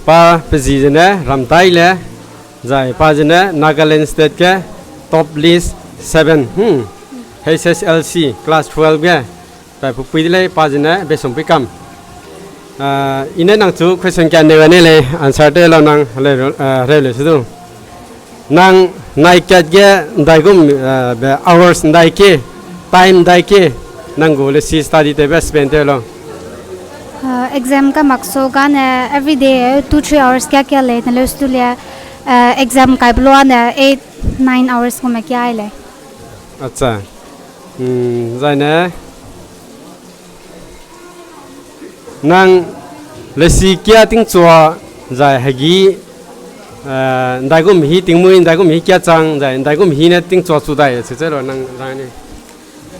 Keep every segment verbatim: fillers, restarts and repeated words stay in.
Pa pe zi zene Ramtaile, zai pa zene Nagaland State ge top list seven, hmm, H S L C class twelve ge pa pupui de lei, pa zene Beisumpuikam. Ah, i ne nang chu question kia ne ne lei, answer tew lau nang, heleu, ah, heleu leu se du. Nang nai kat ge ndaigum, ah, be hours ndai ke, time ndai ke, nang gu lesi study tewbe spend tew lau. Ah, exam ka mak so gane every day, eh, two, three hours kia kia lei, ne leu stu lia, eh, exam kaibe lua ne eight, nine hours gume kia ai lei. Acha. Hmm, zai ne. Nang lesi kia tingchua zai hegi, eh, ndaigum hi tingmui, ndaigum hi kia chang, zai ndaigum hi ne tingchua chu dai, se che lo nang rang ni.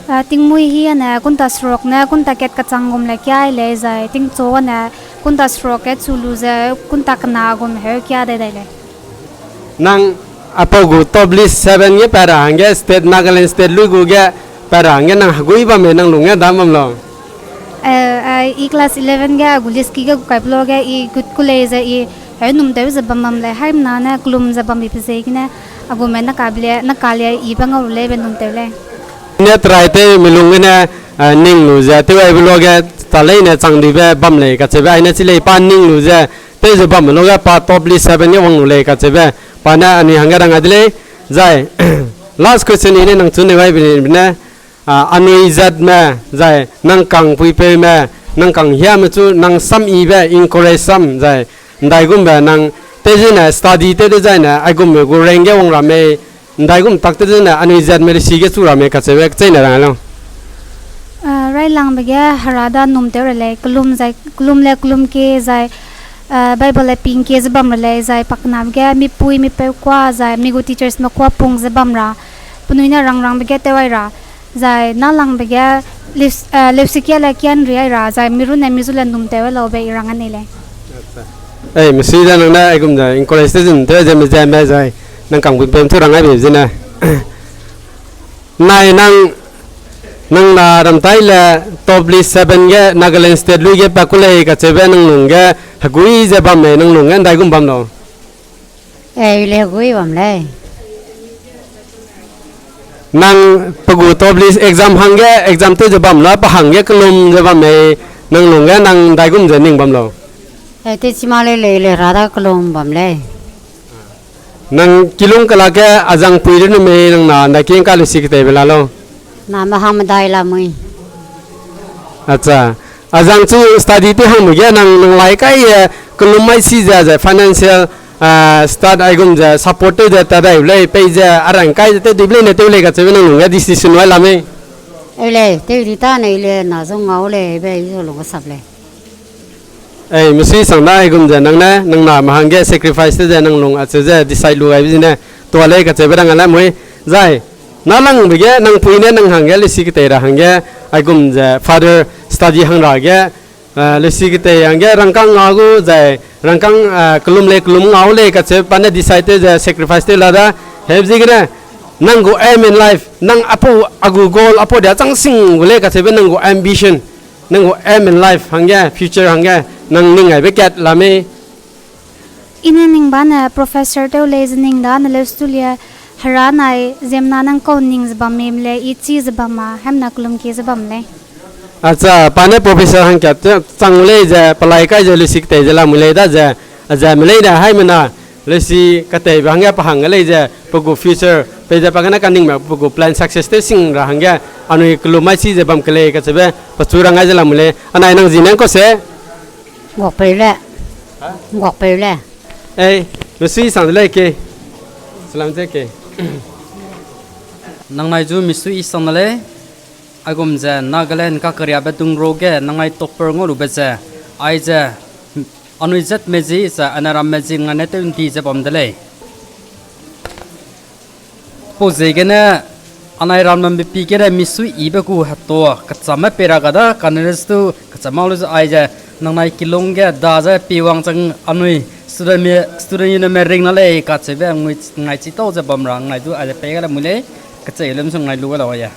Eh, tingmui hi ane kunta seruk ne kunta kat kachang gum le kia ai lei zai tingchua ne kunta seruk ge chu lu ze kunta kena gum heu kia dai dai lei. Nang apau gu top list seven ge pat ra hangge state, Nagaland State lui gu ge pat ra hangge nang hegui bam me nang lung ge dam bam lau? Eh, eh, i class eleven ge a gu list ki ge gu kaibe lo ge i gut ku lei ze i heu num tew ze bam bam lei, haimna ne kelum ze bam bi pe ziegene, a gume na kabe lie, na kalia i be ngau lu lei be num tew lei. Ne try tew mi lung gene, eh, ning lu ze tew aibe lo ge ta leine chang dibe bam lei kacheube, ai ne chi lei pa ning lu ze, tew ze bam me lo ge pa top list seven ge wang lu lei kacheube, pa ne anui hangge rang a de lei, zai, last question i ne nang chu ne wai bi ne, ah, anui zatme, zai, nang kangpuipeume, nang kanghiame chu, nang sam ibe, encourage sam, zai, ndaigumbe, nang, tew zene, study tew dezaine, aigumbe gu rank ge wang ra mei, ndaigum tak tew zene, anui zatme lesi ge chu ra mei kacheube, kecheine rang lau. Ah, railangbe ge hera da num tew ra lei, kelum zai, kelum le kelum ke zai, ah, Bible le ping ke ze bam ra lei, zai pakenabe ge mipui, mipeu kua, zai mi gu teachers me kua pung ze bam ra, penui ne rang rangbe ge tew ai ra, zai nalangbe ge leus-, eh, leusikia le kian ri ai ra, zai mi runne mi zu le num tew ai laube i rang a nei lei. Ei, mesui da nang ne aigum ze encourage tew zun tew ze me ze me zai, nang kangpuipeume chu rang ai be zene. Nai nang, nang na Ramtaile top list seven ge Nagaland State lui ge pa ku lei kacheube nang lung ge hegui ze bam mei nang lung ge ndaigum bam lau? Ei, le hegui bam lei. Nang pe gu top list exam hangge exam tew ze bam la pa hangge kelum ze bam mei nang lung ge nang ndaigum ze ning bam lau? Ei, tew chi ma lei lei le hera da kelum bam lei. Nang kilung kelak ge azang pui runne mei nang na ndai king ka lesi keteibe la lau? Name hang medai la mui. Acha. Azang chu study tew hangme ge nang, nang lai kai e, kelum mai si ze, ze financial, ah, start aigum ze support tew ze ta dai lei, pei ze a rang kai ze tew di lei ne tew lei kacheube nang lung ge decision wai la mei? Ei lei, tew di ta nei le na zu ngau lei be i zu lung sap lei. Ei, mesui sang da aigum ze nang ne, nang name hangge sacrifice tew ze nang lung acheu ze decide lu gaibe zene, tua lei kacheube rang a la mui, zai, nalangbe ge nang pui ne nang hangge lesi ketei ra hangge, aigum ze father study hang ra ge, eh, lesi ketei hangge rangkâng nga gu zai, rangkâng, eh, kelum lei kelum ngau lei kacheu pa ne decide tew ze sacrifice tew la da, hebe ziegene, nang gu aim in life, nang apau a gu goal, apau dia chang sing gu lei kacheube nang gu ambition, nang gu aim in life hangge, future hangge, nang ning aibe kat la mei? I ne ning ba ne professor tew lei ze ning da ne leu stu lia, hera nai ziemna nang kau ning ze bam mei lei, i chi ze bam ma, hemna kelum kie ze bam lei. Acha, pa ne professor hangkat chang lei ze, pelai kai ze lesi ketei ze la mui lei da ze, a ze me lei ne haimena, lesi keteibe hangge pa hangge lei ze, pe gu future, pei ze pa gene kaningme pe gu plan success tew sing ra hangge, anui kelum mai si ze bam ke lei kacheube, pechu rang ai ze la mui lei, anai nang zi nang kau se? Nguakpeu le. Ha? Nguakpeu le. Ei, mesui sang de lei ke. Salam ze ke. Nang nai zu mesui sang de lei. Aigum ze Nagaland kakeriabe dungro ge nang nai topper ngau lube ze. Aize, anui zatme zi ze, anai ramme zi ngai ne tew ndi ze bam de lei. Pau ziegene, anai ram bambe pi gene misui yibe gu hetua, kechâmme pei ra ga da, kane restu, kechâmme lu ze aize, nang nai kilung ge da ze pi wang chang anui, studentme, student union me ring na lei kacheube ngui, ngai chi tau ze bam ra, ngai du aize pei ga le mui lei, kechei lum sung ngai lu ga lau ye.